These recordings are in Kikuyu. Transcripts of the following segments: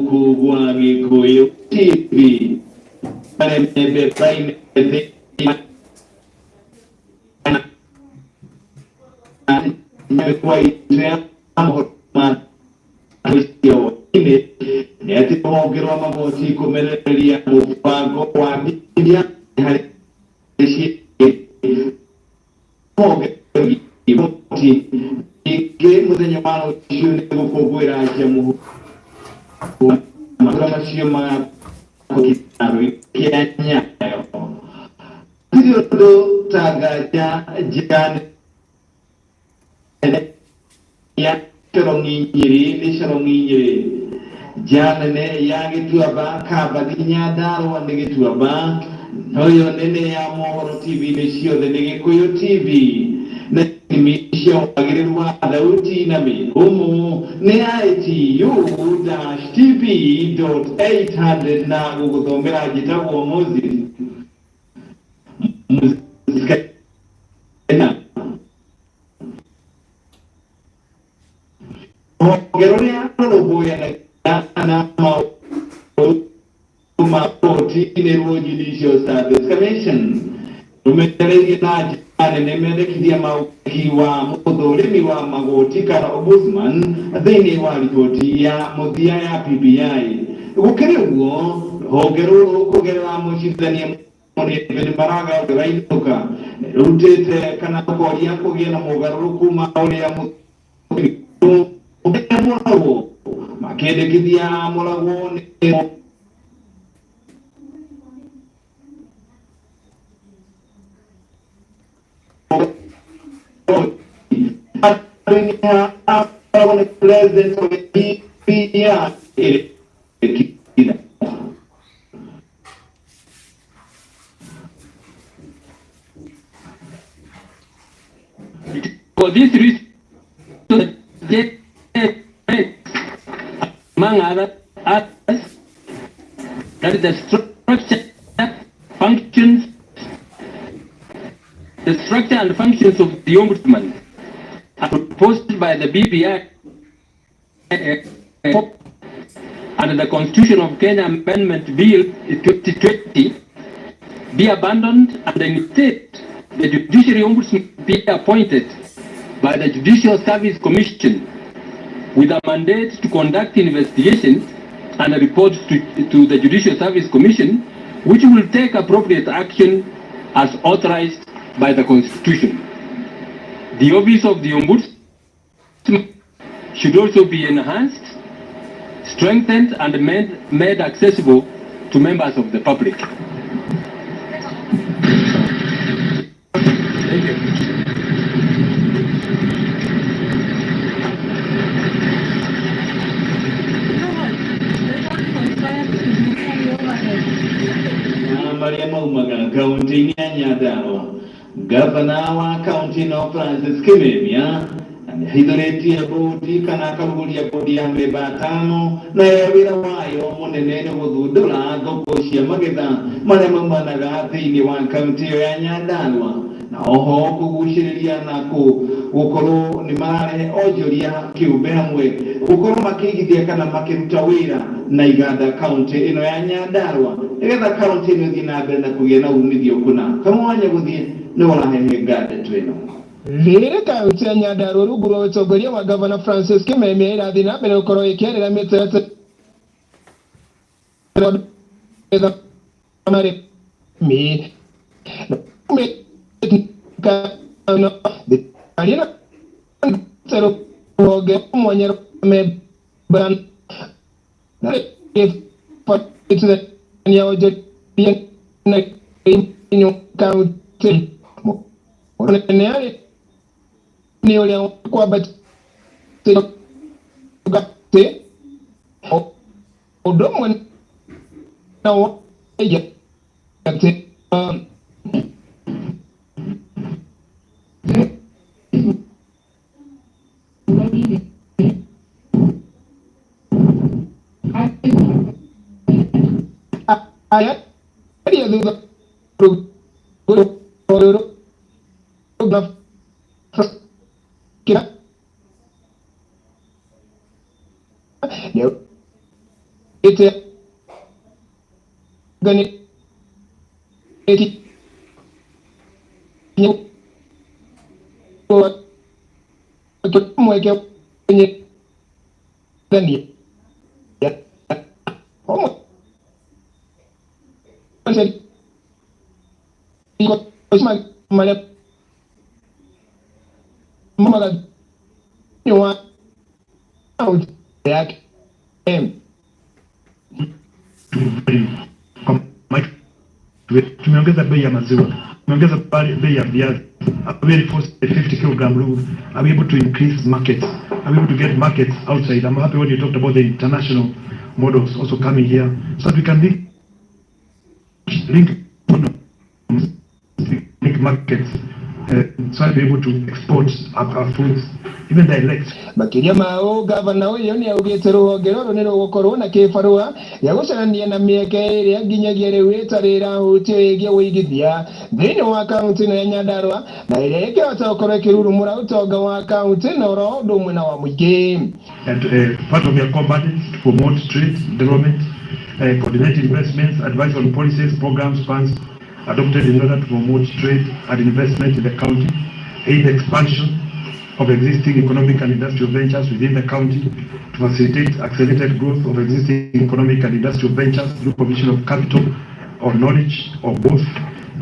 Gũkũ gwa Gĩkũyũ TV arĩa me Prime nĩ atĩ rũhonge rwa magoti kũmenereria mũbango wa BBI harĩ rũhonge igoti ningĩ mũthenya wa rũciũ nĩ gũkũngũĩra jamhuri matũra macio ma kĩharo kĩa Nyayo gũtirĩ ũndũ ta nganja njane ya Shorong'i Nyĩrĩ nĩ Shorong'i Nyĩrĩ nja nene ya Gĩtuamba Kambani Nyandarũa nĩ Gĩtuamba noyo nene ya mohoro TV nĩ ciothe nĩ Gĩkũyũ TV na ithimi cia wagĩrĩru wa thauti na mĩhũmũ nĩ ITU-TV.800 na gũgũthomera njĩtagwo Moses Moses Kenya. Rũhonge rũrĩa rũrũmbũyanagia na maũndũ ma koti nĩruo Judicial Service Commission rũmenereirie na njĩra nene mendekithia ma ũki wa mũthũrimi wa magoti kana ombudsman thĩinĩ wa riboti ya mũthia ya BBI. Gũkĩrĩ ũguo, rũhonge rũrũ kũgerera mũcirithania David Maraga ũrainũka rutĩte kana koria kũgĩe na mũgarũrũku ma ũrĩa mũragwo makĩendekithia mũragwo nĩ nĩ president wa BBI ĩrĩkire. For this reason, among others, that the structure functions, the structure and functions of the Ombudsman are proposed by the BBI and the Constitution of Kenya Amendment Bill 2020 be abandoned and instead the Judiciary Ombudsman be appointed by the Judicial Service Commission with a mandate to conduct investigations and report to the Judicial Service Commission, which will take appropriate action as authorized by the Constitution. The office of the Ombudsman should also be enhanced, strengthened, and made accessible to members of the public. Thank you. Marĩa maumaga kaunti-inĩ ya Nyandarũa, gavana wa kaunti ĩno Francis Kimemia nĩahithũrĩtie bodi kana akarugũria bodi ya memba atano nayo wĩra wayo mũnene nĩ gũthundũra thoko cia magetha marĩa maumanaga thĩinĩ wa kaunti ĩyo ya Nyandarũa na oho kũgucĩrĩria na gũkorwo nĩ mararehe onjoria kĩũmbe hamwe gũkorwo makĩigithia kana makĩruta wĩra na iganda kaunti ĩno ya Nyandarũa nĩgetha kaunti ĩno ĩthiĩ na mbere na kũgĩa na umithio kũna kamwanya gũthiĩ nĩ ũrahehenga ndeto ĩno. Rĩrĩ kaunti ya Nyandarua rungu rwa ũtongoria wa Gavana Francis Kimemia ĩrathiĩ na mbere gũkorwo ĩkĩarĩra mĩtaratara marĩmi rũhonge mwanya memba onjoria na kaunti mũnene arĩ nĩ ũrĩa kwambatĩria ũndũ ũmwe na atĩ aria thutha Tumeongeza bei ya maziwa, tumeongeza bei ya viazi. Are we enforced the 50 kilogram rule? Are we able to increase markets? Are we able to get markets outside? I'm happy when you talked about the international models also coming here, so that we can link markets, so that we're able to export our foods, even direct. Makiria ma ũũ, gavana ũyũ nĩ augĩte rũhonge rũrũ nĩ rũgũkorwo na kĩbarũa gĩa gũcarania na mĩeke ĩrĩa nginyagia rĩu ĩtarĩ ĩrahutio ĩgiĩ ũigithia thĩinĩ wa kaunti ĩno ya Nyandarua, na ĩrĩa ĩngĩhota gũkorwo ĩkĩrurumũra ũtonga wa kaunti ĩno oro ũndũ ũmwe na wa mũingĩ. And part of their core mandate to promote trade development, coordinate investments, advise on policies, programs, funds adopted in order to promote trade and investment in the county, aid expansion of existing economic and industrial ventures within the county, to facilitate accelerated growth of existing economic and industrial ventures through provision of capital or knowledge or both,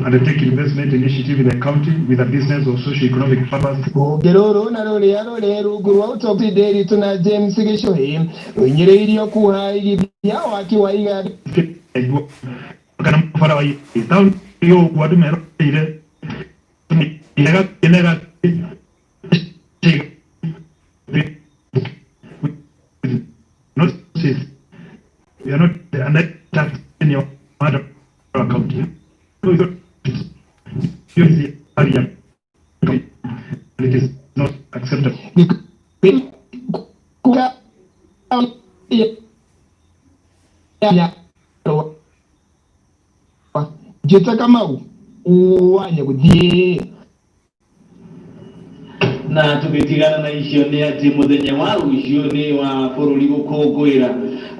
undertake investment initiative in the county with a business or socio-economic purpose. Rũhonge rũrũ na rũrĩa rũrĩ rungu rwa ũtongoria Nderitu na James Gĩchũhĩ rũhinyĩrĩirio kuha igithia waki wa iganda. Kana bara wa tauni yo ũguo andũ meroreire nega. Not safe. We are not under tax in your other county. It is not acceptable. Njĩta Kamau wa Nyagũthiĩ. Na tũgĩtigana na icio nĩ atĩ mũthenya wa rũciũ nĩ wa bũrũri gũkũngũĩra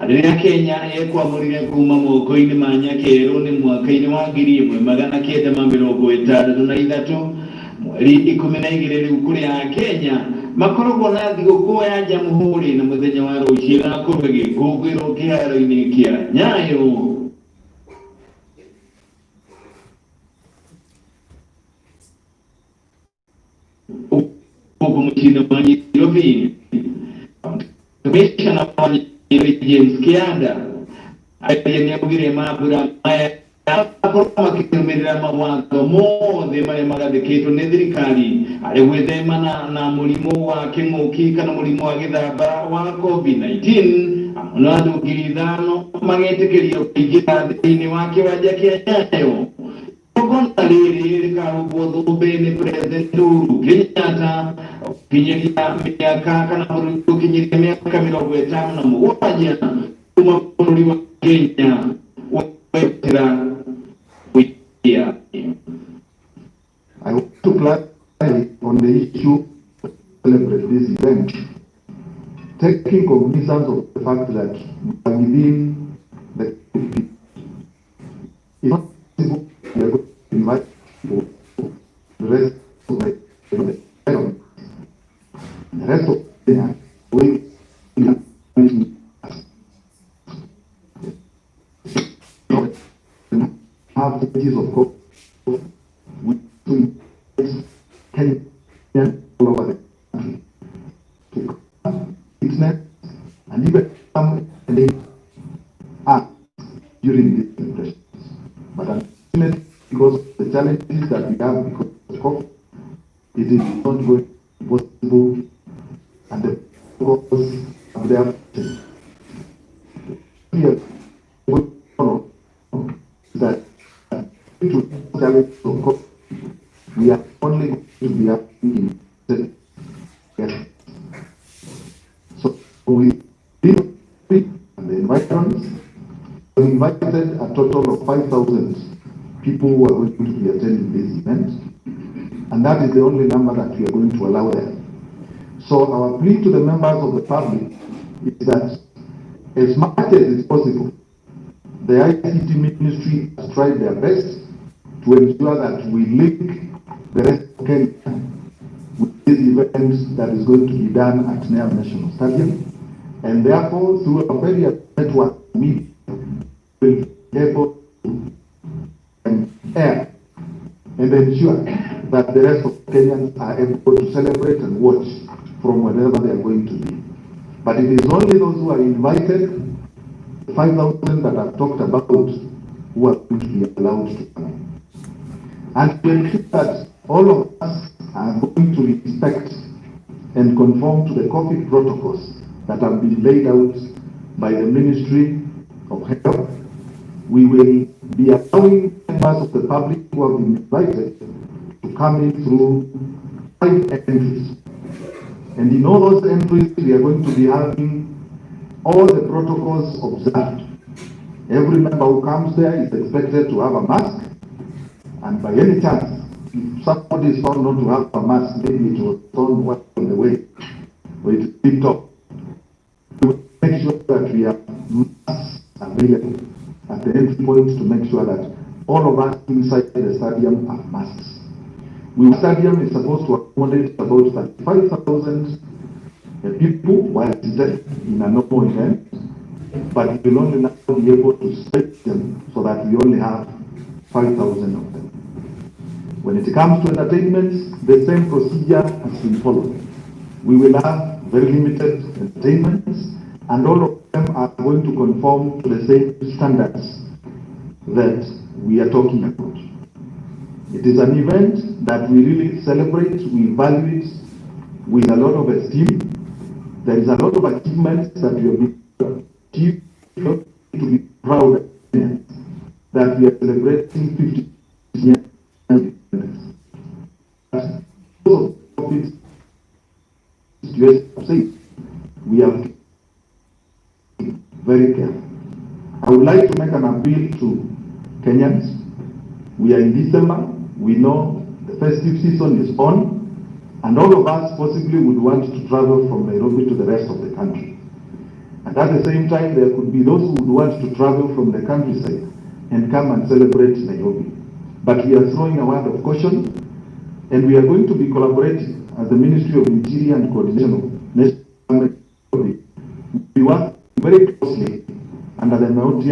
rĩrĩa Kenya yekwamũrire kuma moko-inĩ ma nyakerũ nĩ mwaka-inĩ wa 1963 mweri 12. Rĩu kũrĩ a Kenya makoragwo na thigũkũ ya Jamhuri, na mũthenya wa rũciũ ĩgakorwo ĩgĩkũngũĩrwo kĩharo-inĩ kĩa Nyayo gũkũ mũciĩ-inĩ wa Nairobi. Commissioner wa Nairobi James Kianda aria nĩ augire mambura maya makorwo makĩrũmĩrĩra mawatho mothe marĩa magathĩkĩtwo nĩ thirikari arĩ gwĩthemana na mũrimũ wa kĩng'ũki kana mũrimũ wa gĩthamba wa COVID-19, amwe na andũ 5,000 magetĩkĩrio kũingĩra thĩinĩ wa kĩwanja kĩa Nyayo. Igongona rĩrĩ rĩkahumbwo thũmbĩ nĩ President Uhuru Kenyatta gũkinyĩria mĩaka kana bũrũri gũkinyĩria mĩaka 57 kuma bũrũri wa Kenya wetĩra wĩyathi. I want to clarify on the issue to celebrate this event, taking cognizance of the fact that we are within the, it's not possible we are going to invite people, the rest of the rest of the we have pages of code we Kenya all over the country to witness and even come and act during these celebrations. But unfortunately, because of the challenges that we have because of COVID, it is not going to be possible, and the cause of their we are that due to the challenge of COVID, we are only going to be having in yes. So we and the environs, we invited a total of 5,000 people who are going to be attending this event, and that is the only number that we are going to allow there. So our plea to the members of the public is that As much as is possible, the ICT ministry has tried their best to ensure that we link the rest of Kenya with this event that is going to be done at Nyayo National Stadium. And therefore, through our various network media, we will be able to air and ensure that the rest of Kenyans are able to celebrate and watch from wherever they are going to be. But it is only those who are invited, the 5,000 that I've talked about, who are going to be allowed to come. And to ensure that all of us are going to respect and conform to the COVID protocols that have been laid out by the Ministry of Health, we will be allowing members of the public who have been invited to come in through 5 entries. And in all those entries, we are going to be having all the protocols observed. Every member who comes there is expected to have a mask, and by any chance, if somebody is found not to have a mask, maybe it was found on the way, or it picked up, we will make sure that we have masks available at the entry point to make sure that all of us inside the stadium have masks. The stadium is supposed to accommodate about 35,000 people while seated in a normal event, but we will only now be able to stretch them so that we only have 5,000 of them. When it comes to entertainment, the same procedure has been followed. We will have very limited entertainments, and all of them are going to conform to the same standards that we are talking about. It is an event that we really celebrate, we value it with a lot of esteem. There is a lot of achievements that we have been achieved to be proud of, that we are celebrating 50 years. We have to be very careful. I would like to make an appeal to Kenyans. We are in December. We know the festive season is on, and all of us possibly would want to travel from Nairobi to the rest of the country. And at the same time, there could be those who would want to travel from the countryside and come and celebrate Nairobi. But we are throwing a word of caution, and we are going to be collaborating as the Ministry of Interior and Coordination of National Security. We work very closely under the Multi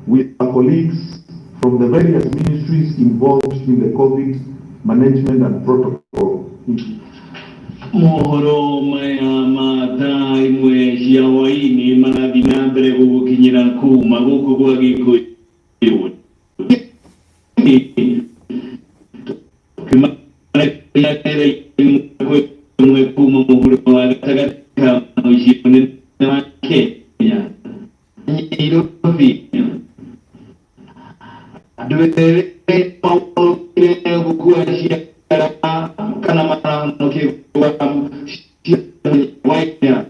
with our colleagues from the various ministries involved in the COVID management and protocol. Mohoro maya ma thaa imwe cia hwaini marathiĩ na mbere gũgũkinyĩra kuma gũkũ gwa Gĩkũyũ. Ĩmwe kuma mũhuro wa gatagatĩ ka mũciĩ mũnene wa Kenya, Nairobi. Andũ erĩ maumire gũkua ciara kana marahonokire waina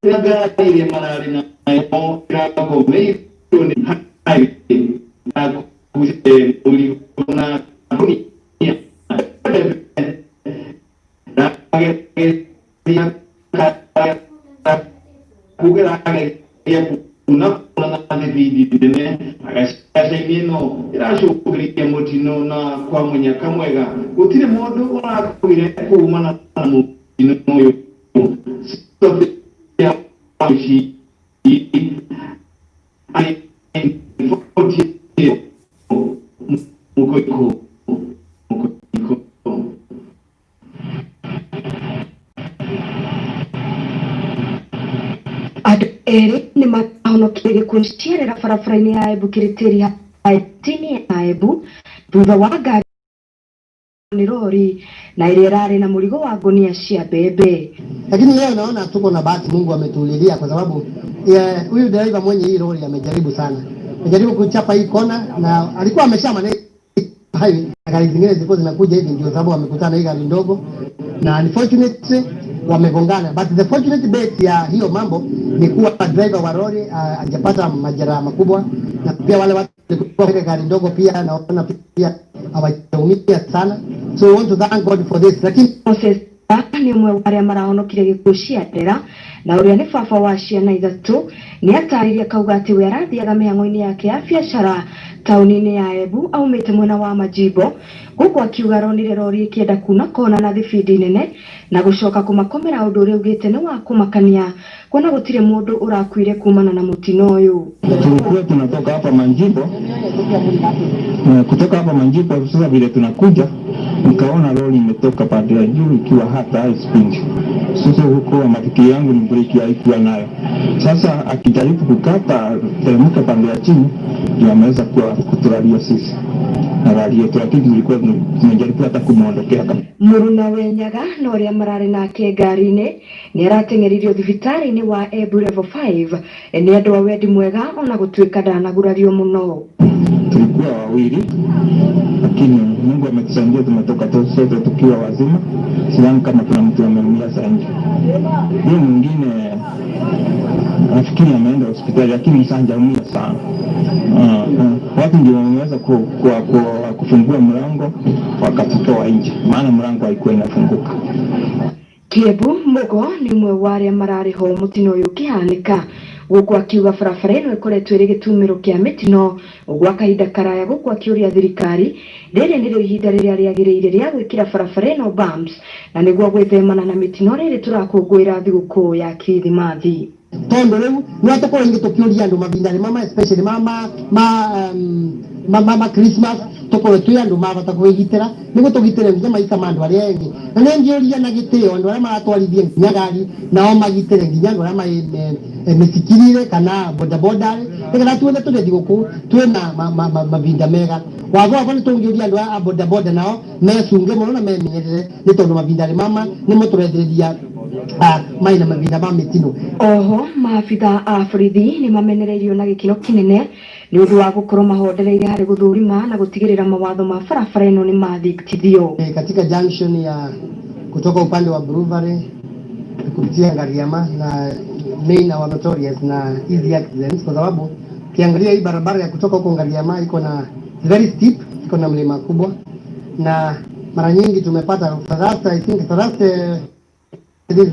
ngari ĩrĩa mararĩ nayo ĩragomeirwo nĩ highway yakuĩte mũrigo na ngũnia. Kugerageria kuna na thibindi nene agacaini ĩno ĩracũngĩrĩria mũtino na kwa mũnyaka mwega gũtirĩ mũndũ ũrakuire kumana na mũtino ũyũ. Sophia Mũkoiko Mũkoiko. Andũ erĩ nĩ mahonokire gĩkundi ciarera barabara-inĩ ya Embu Kĩrĩtĩri tini ya Embu thutha wa ngari nĩ rori na ĩrĩa ĩrarĩ na mũrigo wa ngũnia cia mbembe. Lakini leo naona tuko na bahati, Mungu ametulilia kwa sababu huyu dereva mwenye hii lori amejaribu sana, amejaribu kuchapa hii kona na alikuwa amesha manage highway, gari zingine zilikuwa zinakuja hivi, ndio sababu wamekutana hii gari ndogo na unfortunately wamegongana, but the fortunate bit ya hiyo mambo ni kuwa driver wa lori hajapata majeraha makubwa, na pia wale watu walikuwa katika gari ndogo pia naona pia hawajaumia sana, so we want to thank God for this. Lakini Moses Nĩ ũmwe wa arĩa marahonokire gĩkuũ cia ndera na ũrĩa nĩ baba wa ciana ithatũ nĩ atarĩria akauga atĩ we arathiaga mĩhang'o-inĩ yake ya biacara taũni-inĩ ya Embu aumĩte mwena wa Majimbo gũkũ akiuga aronire rori ĩkĩenda kuna kona na thibindi nene na gũcoka kũmakomera ũndũ ũrĩa augĩte nĩ wa kũmakania kuona gũtirĩ mũndũ ũrakuire kumana na mũtino ũyũ. Tulikuwa tunatoka hapa Manjimbo, kutoka hapa Manjimbo sasa vile tunakuja nikaona lori imetoka pande ya juu ikiwa hata high speed. Sasa huko mafikiri yangu ni breki haikuwa nayo. Sasa akijaribu kukata teremka pande ya chini ndio ameweza kutulalia sisi na gari yetu, lakini tulikuwa tumejaribu hata kumuondokea kabisa. Mũruna Wenyaga na ũrĩa mararĩ nake ngari-inĩ nĩ arateng'eririo thibitarĩ-inĩ wa Embu Level 5 nĩ andũ a wendi mwega ona gũtuĩka ndanagurario mũno. Tulikuwa wawili, lakini Mungu ametusaidia, tumetoka tu sote tukiwa wazima. Sidhani kama kuna mtu ameumia zaidi. Huyo mwingine nafikiri ameenda hospitali, lakini hajaumia sana. Watu ndio wameweza kufungua mlango wakatutoa nje, maana mlango haikuwa inafunguka. Kiebu Mugo nĩ ũmwe wa arĩa mararĩ ho mũtino ũyũ ũkĩhanĩka gũkũ akiuga barabara ĩno ĩkoretwo ĩrĩ gĩtumĩro kĩa mĩtino gwa kahinda karaya gũkũ akĩũria thirikari rĩrĩ nĩrĩo ihinda rĩrĩa rĩagĩrĩire rĩa gwĩkĩra barabara ĩno bumps na nĩguo gwĩthemana na mĩtino rĩrĩ tũrakũngũĩra thigũkũ ya Kirithimathi. Tondu riu no tukorwo ingi tukiuria andu mavinda mama especially ma ma um, ma ma, ma Christmas tukorwo twi andu mabata kwigitira niguo tugitire nginya maita ma andu aria engi na nĩ na gĩtĩo andu aria maratwarithia nginya ngari nao magitire nginya andu aria mĩcikirire kana bodaboda nigetha tuothe tũrĩ thigũkũ twĩna mavinda mega watho wakwa nĩ tũngĩũria andũ a bodaboda nao mecunge mũno na memenyerere nĩ tondũ mavinda mama nĩmo tũrethĩrĩria maina mavinda ma mĩtino. Oho maabitha a borithi nĩ mamenereirio na gĩkĩro kĩnene nĩ ũndũ wa gũkorwo mahondereire harĩ gũthũrima na gũtigĩrĩra mawatho ma barabara ĩno nĩ mathingtithio. Katika junction ya kutoka upande wa Brewery kupitia Ngariama na main our notorious na easy accidents, kwa sababu ukiangalia hii barabara ya kutoka huko Ngariama iko na very steep, iko na mlima kubwa, na mara nyingi tumepata for last, I think for last this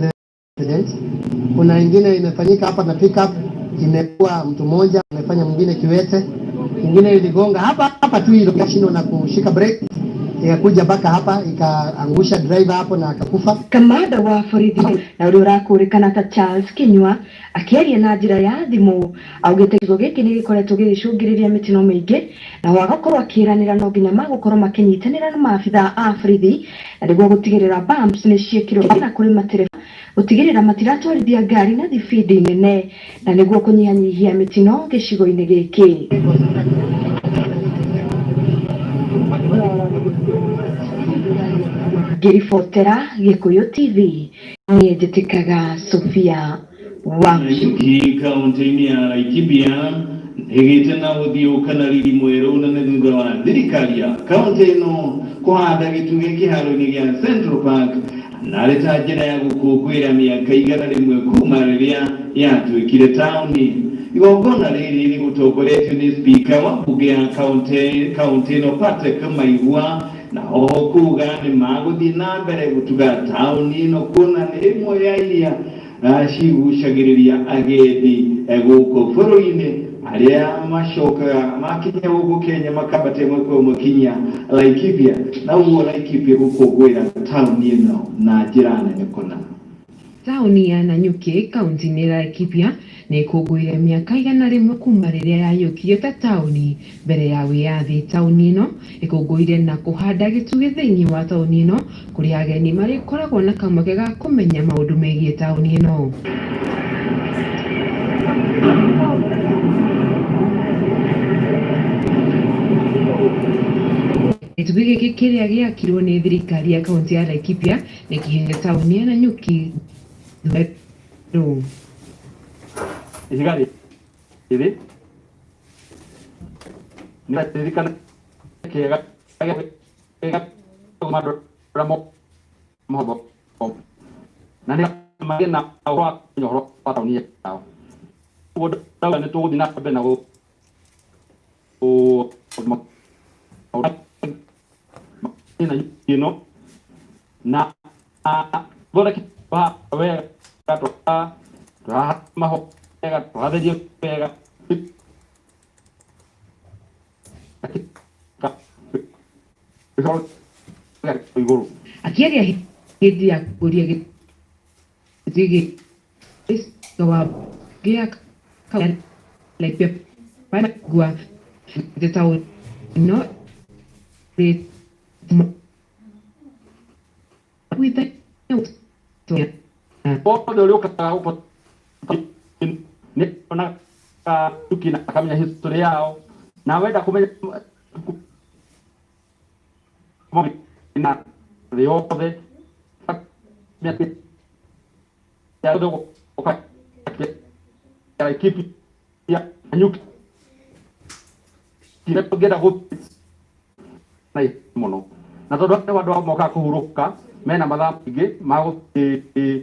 accident. Kuna ingine imefanyika hapa na pickup imekuwa mtu mmoja amefanya mwingine kiwete, ingine iligonga hapa hapa tu ile ikashindwa na kushika brake ikakuja mpaka hapa ikaangusha driver hapo na akakufa. Kamanda wa borithi na ũrĩa ũrakũrĩkana ta Charles Kinyua akĩaria na njĩra ya thimũ augĩte gĩcigo gĩkĩ nĩ gĩkoretwo gĩgĩcũngĩrĩria mĩtino mĩingĩ na wagakorwo akĩranĩra no nginya magũkorwo makĩnyitanĩra na maabitha a borithi na nĩguo gũtigĩrĩra bumps nĩ ciĩkĩrwo na kũrĩ matereba gũtigĩrĩra matiratwarithia ngari na thibindi nene na nĩguo kũnyihanyihia mĩtino gĩcigo-inĩ gĩkĩ. Ngĩribotera Gĩkũyũ TV niĩ njĩtĩkaga Sophia Wangũ. Kaunti-inĩ ya Laikipia ĩgĩte na ũthiũ kana riri mwerũ na nĩ thutha wa thirikari ya kaunti ĩno kũhanda gĩtugĩ kĩharo-inĩ gĩa Central Park narĩ ta njĩra ya gũkũngũĩra mĩaka 100 kuma rĩrĩa yatuĩkire taũni. Igongona rĩrĩ rĩgũtongoretio nĩ spika wa mbunge ya kaunti ĩno Patrick Maigua na oho kuga nĩ magũthiĩ na mbere gũtuga taũni ĩno kuona nĩ ĩmwe ya iria cigucagĩrĩria agendi gũkũ bũrũri-inĩ arĩa macokaga makinya gũkũ Kenya makambata ĩmwe kwa ĩmwe kinya Laikipia na ũguo Laikipia gũkũngũĩra taũni ĩno na njĩra nene kũna. Taũni ya Nanyuki kaunti-inĩ ya Laikipia nĩ ĩkũngũĩire mĩaka 100 kuma rĩrĩa yaiyũkirio ta taũni mbere ya wĩyathi. Taũni ĩno ĩkũngũĩire na kũhanda gĩtugĩ thĩinĩ wa taũni ĩno kũrĩa ageni marĩkoragwo na kamweke ga kũmenya maũndũ megiĩ taũni ĩno. Gĩtugĩ gĩkĩ kĩrĩa gĩakirwo nĩ thirikari ya kaunti ya Laikipia nĩ kĩheete taũni ya Nanyuki therũ. Ihiga rĩrĩ nĩririkana kĩega na nĩ magĩe na ũhoro wa kũmenya ũhoro wa taũni yao. Ũguo ndauga nĩ tũgũthiĩ na mbere na ĩno na Thondeke wega, tũraha wega, tũratherie wega. Igũrũ. Akĩaria hĩndĩ ya kũguũria gĩtĩ gĩkĩ wa gĩa Laikipia Gua taũni ĩno Wothe ũrĩa ũkaga gũkũ nĩ onaga Nyuki na akamenya history yao, na wenda kũmenya na thĩ yothe Laikipia Nyuki ngĩenda gũthiĩ mũno, na tondũ andũ mokaga kũhurũka mena mathaa maingĩ ma gũthiĩ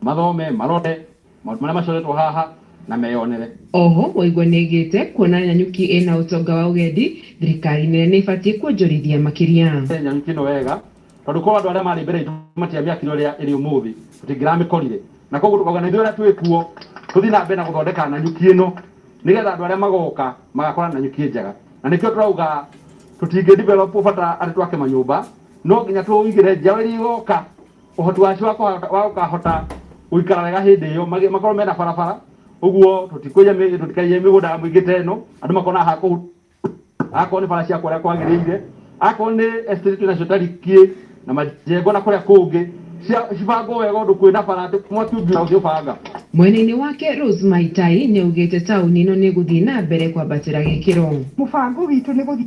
mathome, marore maũndũ marĩa macoretwo haha na meyonere. Oho Waigua nĩaigĩte kuona Nanyuki ĩna ũtonga wa ũgendi, thirikari nene nĩ ĩbatiĩ kuonjorithia makĩria. Nanyuki ĩno wega, tondũ korwo andũ arĩa marĩ mbere itũ matiamĩakire ũrĩa ĩrĩ ũmũthĩ, tũtingĩramĩkorire, na koguo tũkauga na ithuĩ arĩa twĩ kuo tũthiĩ na mbere na gũthondeka Nanyuki ĩno, nĩgetha andũ arĩa magoka magakora Nanyuki njega. Na nĩkĩo tũrauga tũtingĩ develop bata atĩ twake manyũmba, no nginya tũigĩre njiaro iria igoka ũhoti wacio wa gũkahota gũikara wega hĩndĩ ĩyo, makorwo mena barabara. Ũguo tũtikaiye mĩgũnda ya mũingĩ ta ĩno, andũ makona ha kũhu, akorwo nĩ bara cia kũrĩa kwagĩrĩire, akorwo nĩ estate twĩnacio ta Rikiĩ na Majengo na kũrĩa kũngĩ, cibangwo wega ũndũ kwĩna bara atĩ mwaki ũngiura ũthiĩ ũbanga. Mwena-inĩ wake Rose Maitai nĩaugĩte taũni ĩno nĩ ĩgũthiĩ na mbere kwambatĩra gĩkĩro. Mũbango witũ nĩ gũthiĩ